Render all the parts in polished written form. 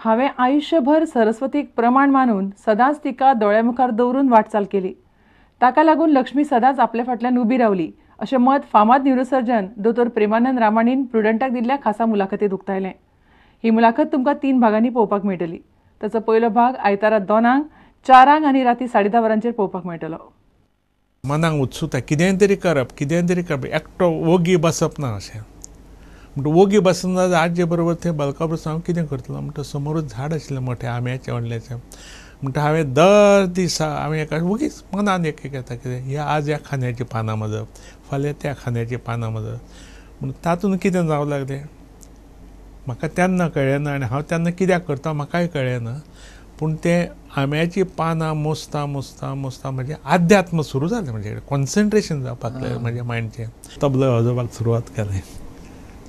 हांवें आयुष्यभर सरस्वतीक प्रमाण मानून सदांच तिका दोळ्यामुखार दवरून वाटचाल केली. ताका लागून लक्ष्मी सदांच आपल्या फाटल्यान उबी रावली अशें मत फामाद न्युरोसर्जन दोतोर प्रेमानंद रामाणीन प्रुडंटाक दिल्ल्या खासा मुलाखतींत उक्तायलें. ही मुलाखत तुमकां 3 भागांनी पळोवपाक मेळटली. ताचो पयलो भाग आयतारा 2, 4 आनी राती 10:30 वरांचेर पळोवपाक मेळटलो. मनाक उत्सुकता कितेंय तरी करप, कितेंय तरी करप, एकटो ओगी बसप ना अशें. म्हणटा ओगी बसना जाल्यार आजजे बरोबर थंय बल्का बसून हांव कितें करतलो म्हणटा समोरूच झाड आशिल्लें मोठें आंब्याचें व्हडलेंशें. म्हणटा हांवें दर दिसा हांवें एका ओगीच मनान एक एक येता कितें ह्या आज ह्या खांद्याचीं पानां मजप, फाल्यां त्या खांद्याचीं पानां मजप. म्हण तातूंत कितें जावं लागलें म्हाका तेन्ना कळ्ळें ना आनी हांव तेन्ना कित्याक करता म्हाकाय कळ्ळें ना. पूण तें आंब्याचीं पानां मोजता मोजता मोजता म्हजें आध्यात्म सुरू जालें, म्हजें कॉन्सन्ट्रेशन जावपाक लागलें म्हज्या मायंडचें. तबलो वाजोवपाक सुरवात केलें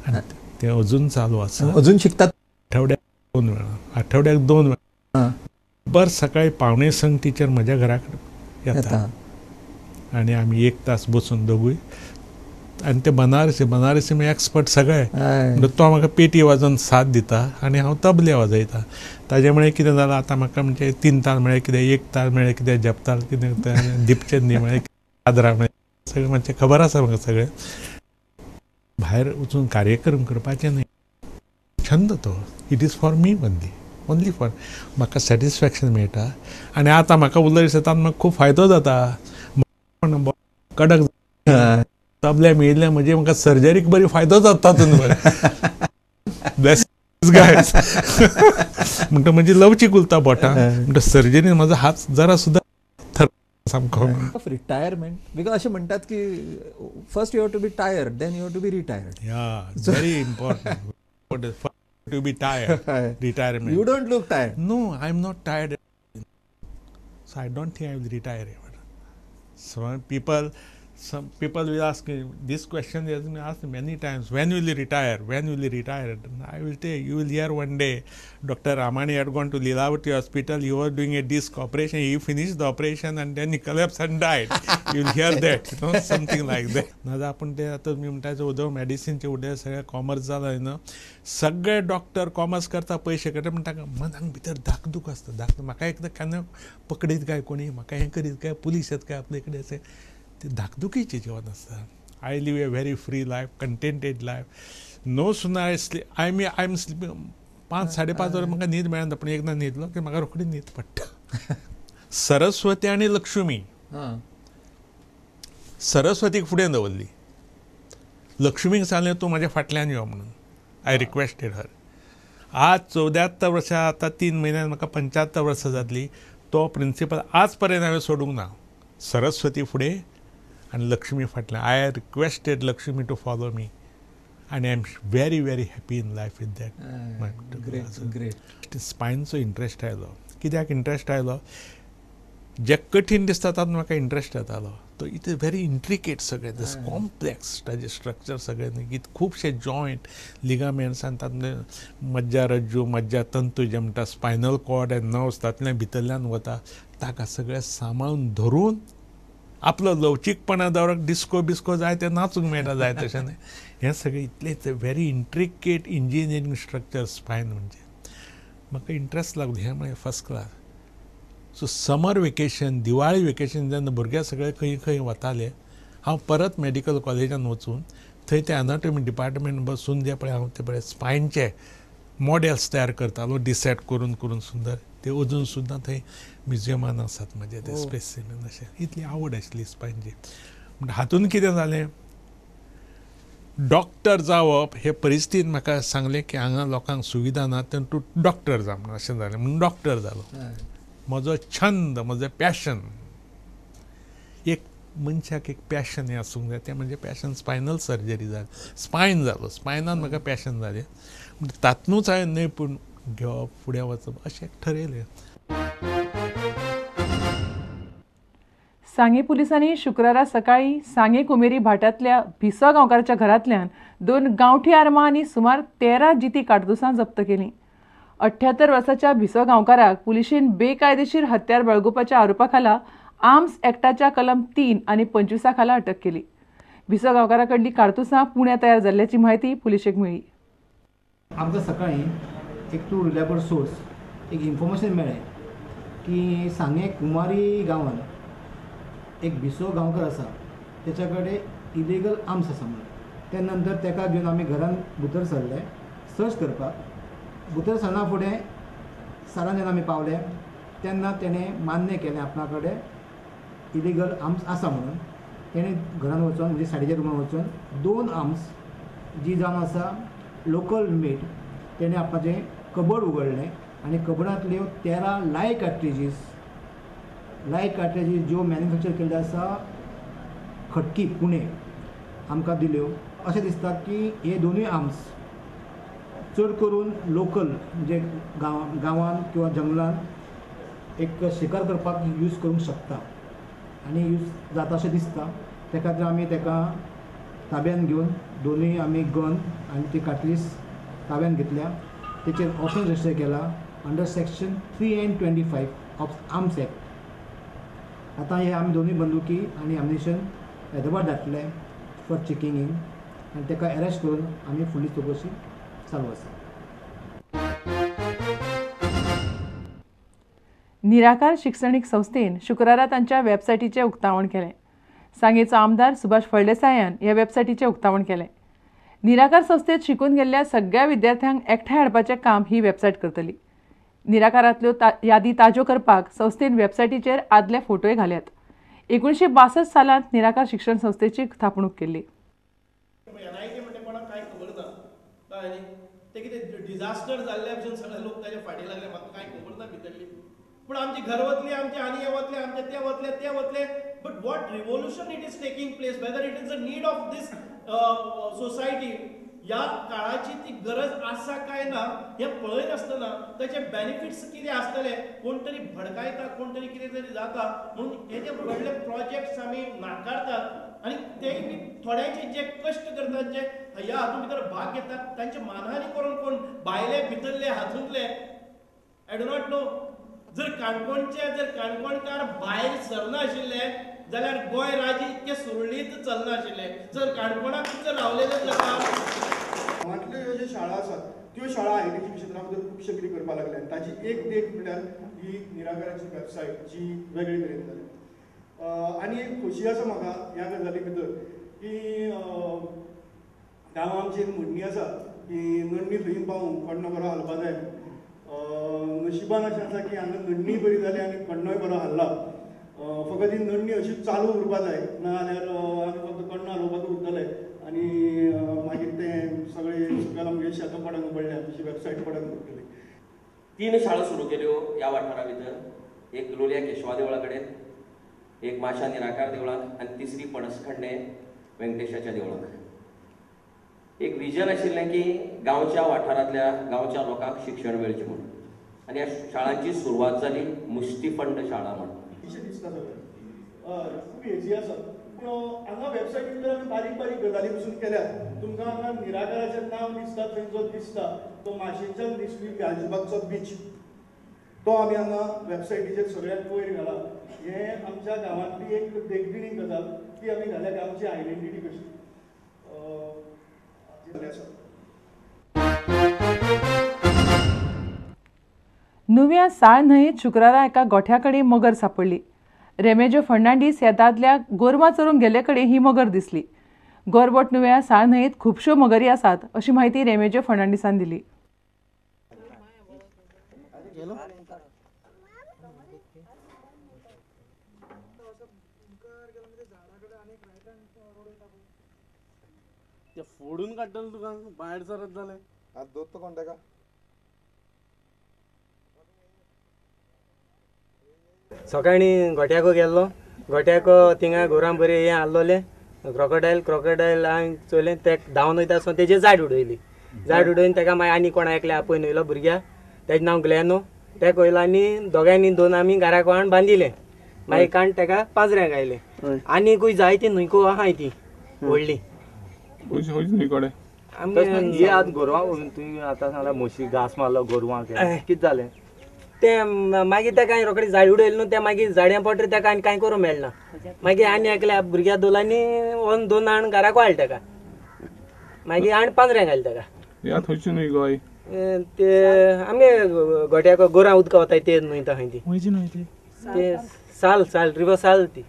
आनी तें अजून चालू आसा. अजून शिकतात? आठवड्याक 2 वेळा, आठवड्याक 2 वेळा. बर सकाळी 5:45 टिचर म्हज्या घरा कडेन येता आनी आमी 1 तास बसून दोगूय. आनी ते बनारसी, बनारसी म्हणजे एक्सपर्ट सगळे. म्हणटा तो म्हाका पेटी वाजोवन साथ दिता आनी हांव तबले वाजयता. ताजे मुळे कितें जालां आतां म्हाका म्हणजे 3 ताल म्हळ्यार कितें, 1 ताल म्हळ्यार कितें, जपताल कितें, दीपचंदी म्हळ्यार आदरा म्हळ्यार सगळें मातशें खबर आसा म्हाका सगळें. भायर वचून कार्यक्रम करपाचें न्हय, छंद तो, it is for me only, only for म्हाका सॅटिस्फॅक्शन मेळटा. आनी आतां म्हाका उलयता तातूंत म्हाका खूब फायदो जाता. कडक तबल्या मेळिल्ल्या म्हणजे म्हाका सर्जरीक बरी फायदो जाता तातूंत. म्हणटा म्हणजे लवचीक उरता बोटां, म्हणटा सर्जरीन म्हजो हात जरा सुद्दां थर सामको. रिटायरमेंट because अशें म्हणटात की first you have to be tired then you have to be retired. Yeah very important to be tired. Retirement. You don't look tired. No, I am not tired. So I don't think I will retire ever. So some people will ask me this question has been asked many times, when will you retire, when will you retire? I will tell you, will hear one day Dr. Ramani had gone to Lilavati hospital, he was doing a disc operation, he finished the operation and then he collapsed and died. You will hear that, you know, something like that. नाजाल्यार आपूण ते आतां तुमी म्हणटा उदक मेडिसिनचे उदक सगळें commerce जालां न्हू, सगळे डॉक्टर कॉमर्स करता पयशे करता, पूण ताका मनाक भितर धाकधूक आसता. धाक म्हाका एकदां केन्ना पकडीत काय कोणी, म्हाका हें करीत काय, पुलीस येत काय आपले कडेन, अशें ते धाकधुकीचें जीवन आसता. I live a very free life, contented life. No sooner I sleep, I mean I am sleeping 5, 5:30 वरां म्हाका न्हीद मेळना, पूण एकदां न्हिदलो की म्हाका रोखडी न्हीद पडटा. सरस्वती आनी लक्ष्मी, सरस्वतीक फुडें दवरली, लक्ष्मीक सांगलें तूं म्हाज्या फाटल्यान यो म्हणून. I requested हर. आज 74 वर्सां, आतां 3 म्हयन्यान म्हाका 75 वर्सां जातली. तो प्रिंसिपल आज पर्यंत हांवें सोडूंक ना. सरस्वती फुडें आनी लक्ष्मी फाटल्यान. I requested Lakshmi to follow me आनी I am very very happy in life with that. Great. स्पायनचो interest आयलो. कित्याक इंट्रस्ट आयलो? जे कठीण दिसता तातूंत म्हाका इंट्रस्ट येतालो. तो it is very intricate सगळें, दीस कॉम्प्लेक्स ताजें स्ट्रक्चर सगळें, की खुबशे जॉयंट लिगामेंट्स आनी तातूंतले मज्जा रज्जू, मज्जा तंतू जे म्हणटा, स्पायनल कॉर्ड एंड नर्व्स तातूंतल्यान भितरल्यान वता, ताका सगळें सांबाळून धरून आपलो लवचीकपणा दवरप. डिस्को बिस्को जाय तें नाचूंक मेळटा जाय तशें न्हय. हें सगळें इतलेंच very intricate engineering structure spine. म्हणजे म्हाका इंट्रस्ट लागलो हें म्हळें first class. So summer vacation, Diwali vacation जेन्ना भुरगे सगळे खंय खंय वताले, हांव परत मेडिकल कॉलेजान वचून थंय ते एनाटॉमी डिपार्टमेंट बसून जे पळय हांव ते पळय स्पायनचे मॉडेल्स तयार करतालो, डिसेक्ट करून करून सुंदर. ते अजून सुद्दां थंय म्युजियमान आसात म्हजे ते स्पेसिमेन. अशें इतली आवड आशिल्ली स्पायनची. म्हणटा हातून कितें जालें, डॉक्टर जावप हे परिस्थितीन म्हाका सांगलें की हांगा लोकांक सुविधा ना, तेन्ना तूं डॉक्टर जा म्हणून अशें जालें. म्हणून डॉक्टर जालो. म्हजो छंद, म्हजें पॅशन, एक मनशाक एक पॅशन हें आसूंक जाय, तें म्हणजे पॅशन स्पायनल सर्जरी जाली, स्पायन जालो, स्पायनान म्हाका पॅशन जालें. म्हणटा तातूंतच हांवें न्हय पूण घेवप फुडें वचप अशें ठरयलें. सांगे पुलिसांनी शुक्रारा सकाळी सांगे कुमेरी भाटांतल्या भिसो गांवकाराच्या घरांतल्यान 2 गांवठी आर्मां आनी सुमार 13 जिती काडतुसां जप्त केलीं. 78 वर्साच्या भिसो गांवकाराक पुलिशेन बेकायदेशीर हत्यार बाळगुपाच्या आरोपा खाला आर्म्स ॲक्टाच्या कलम 3 आनी 25 खाला अटक केली. भिसो गांवकारा कडली काडतुसां पुण्या तयार जाल्ल्याची म्हायती पुलिशेक मेळ्ळी. आमकां सकाळीं एक थ्रू रिलायबल सोर्स एक इन्फॉर्मेशन मेळ्ळें की सांगें कुमारी गांवांत एक भिसो गांवकर आसा, तेच्या कडेन इलिगल आर्म्स आसा म्हणून. त्या नंतर ताका घेवन आमी घरान भितर सरले सर्च करपाक. भितर सरना फुडें सरान जेन्ना आमी पावले तेन्ना तेणें मान्य केलें आपणा कडेन इलिगल आर्म्स आसा म्हणून. तेणें घरान वचोन म्हणजे साडीच्या रुमान वचोन 2 आर्म्स जी जावन आसा लोकल मेड तेणें आपणाचें कबड उगडलें आनी कबडांतल्यो 13 लायव कार्ट्रिजीस ज्यो मॅन्युफॅक्चर केल्ल्यो आसा खटकी पुणे आमकां दिल्यो. अशें दिसता की हे दोनूय आर्म्स चड करून लोकल म्हणजे गांवांत किंवा जंगलांत एक शिकार करपाक यूज करूंक शकता आनी यूज जाता अशें दिसता. त्या खातीर आमी ताका ताब्यान घेवन दोनूय आमी गन आनी ती कार्ट्रिज ताब्यान घेतल्या. तेचेर ऑफन्स रजिस्टर केला under section 3 and 25 of arms act. आतां हे आमी दोनूय बंदुकी आनी एम्युनिशन हैदराबाद धाडटले फॉर चेकिंग इन आनी ताका अरेस्ट करून आमी फुडली चवकशी चालू आसा. निराकार शिक्षणीक संस्थेन शुक्रारा तांच्या वेबसायटीचें उक्तावण केलें. सांगेचो आमदार सुभाष फळदेसायान ह्या वेबसायटीचें उक्तावण केलें. निराकार संस्थेत शिकून गेल्ल्या सगळ्या विद्यार्थ्यांक एकठांय हाडपाचें काम ही वेबसायट करतली. निराकारांतल्यो यादी ताज्यो करपाक संस्थेन वेबसायटीचेर आदले फोटोय घाल्यात. 1962 सालांत निराकार शिक्षण संस्थेची थापणूक केल्ली. डिझास्टर जाल्ल्या भशेन सगळे लोक ताच्या फाटी लागले, म्हाका कांय खबर ना भितरली. पूण आमची घर वतली, आमचे आनी हे वतले, आमचे ते वतले, ते वतले. But what revolution it is taking place, whether it is a need of this society, ह्या काळाची ती गरज आसा काय ना हें पळयनासतना ताचे बेनिफिट्स कितें आसतले, कोण तरी भडकायता, कोण तरी कितें तरी जाता म्हणून हे जे व्हडले प्रोजेक्ट्स आमी नाकारतात आनी ते बी थोड्यांचे जे कश्ट करतात, जे ह्या हातूंत भितर भाग घेतात तांचे मानहानी करून कोण भायले भितरले हातूंतले I do not know. जर काणकोणचे जर काणकोणकार भायर सरनाशिल्ले जाल्यार गोंय राज्य इतकें सुरळीत चलनाशिल्लें. जर काणकोणाक जर रावलेलें जाता. गांवांतल्यो ह्यो ज्यो शाळा आसात त्यो शाळा आयटीच्या क्षेत्रा भितर खुबशें कितें करपाक लागल्या. ताची एक देख म्हळ्यार ही निराकाराची वेबसायट जी वेगळे तरेन जाल्या. आनी एक खोशी आसा म्हाका ह्या गजाली भितर की गांवां आमची एक म्हणणी आसा की नडणी थंय पावूंक कण्णो बरो हालपा जाय. नशिबान अशें आसा की हांगा नडणी बरी जाली आनी कण्णोय बरो हाल्ला. फकत ही नडणी अशीच चालू उरपा जाय, ना जाल्यार आमी फक्त कण्णो हालोवपाक उरतले आनी मागीर तें सगळें सकयल आमगे शेतां पडूंक पडल्या, आमची वेबसायट पडूंक पडटली. 3 शाळा सुरू केल्यो ह्या वाठारा भितर, एक लोलया केशवा देवळा कडेन, एक माशा निराकार देवळाक आनी तिसरी पणसखंडे व्यंकटेशाच्या देवळाक. एक विजन आशिल्लें की गांवच्या वाठारांतल्या गांवच्या लोकांक शिक्षण मेळचें म्हूण आनी ह्या शाळांची सुरवात जाली मुष्टिफंड शाळा म्हूण. अशें दिसता सगळें खूब एजी आसा. पूण हांगा वेबसायटी भितर आमी बारीक बारीक गजाली पसून केल्यात. तुमकां हांगा निराकाराचें नांव दिसता थंय जो दिसता तो माशेंच्यान दिसपी गालजीबागचो बीच, तो आमी हांगा वेबसायटीचेर सगळ्यांत वयर घाला. हें आमच्या गांवांतली एक देखदिणी गजाल ती आमी घाल्या, गांवची आयडेंटिटी कशी आसा. नुव्या साळ न्हंयेत शुक्रारा एका गोठ्या कडेन मगर सापडली. रेमेजो फर्नांडीस ह्या दादल्याक गोरवां चरोवंक गेल्ले कडेन ही मगर दिसली. गोरबोट नुव्या साळ न्हंयेत खुबश्यो मगरी आसात अशी म्हायती रेमेजो फर्नांडीसान दिली. फोडून काडटले तुका भायर सरत जालें. आतां दोत्तो कोण ताका? सकाळीं गोट्याको गेल्लो, गोट्याको थिंगा गोरां बरें हें आहलोलें क्रोकोडायल. क्रोकोडायल हांवें चोयलें ते धांवन वयता आसतना तेजेर जाड उडयली. जाड उडोवन ताका मागीर आनी कोणा एकल्या आपयन येयलो भुरग्या, तेजें नांव ग्लॅनो, तेका वयलो आनी दोगांयनी दोन आमी घराक हाडून बांदिलें. मागीर काण ताका पांजऱ्याक आयलें. आनीकूय जायती न्हंयको आहाय ती व्हडली. आमी आतां गोरवां तुवें आतां सांगला म्हशी घांस मारलो गोरवांक, कितें जालें तें मागीर ताका रोखडें झाड उडयलें न्हू तें मागीर झाडां पडटा ताका आनी कांय करूंक मेळना. मागीर आनी एकल्या भुरग्या दोन आनी व्हरून दोन हाण घराक वाडले ताका, मागीर हाण पांजऱ्याक घालें ताका. थंयची न्हय गोंय ते आमगे गोट्याक गोरां उदकां वताय ते न्हंय खंय ती खंयची न्हंय ती ते साल साल रिवर साल ती.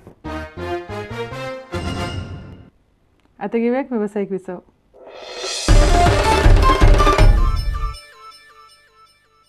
आतां घेवया वेवसायीक विसव.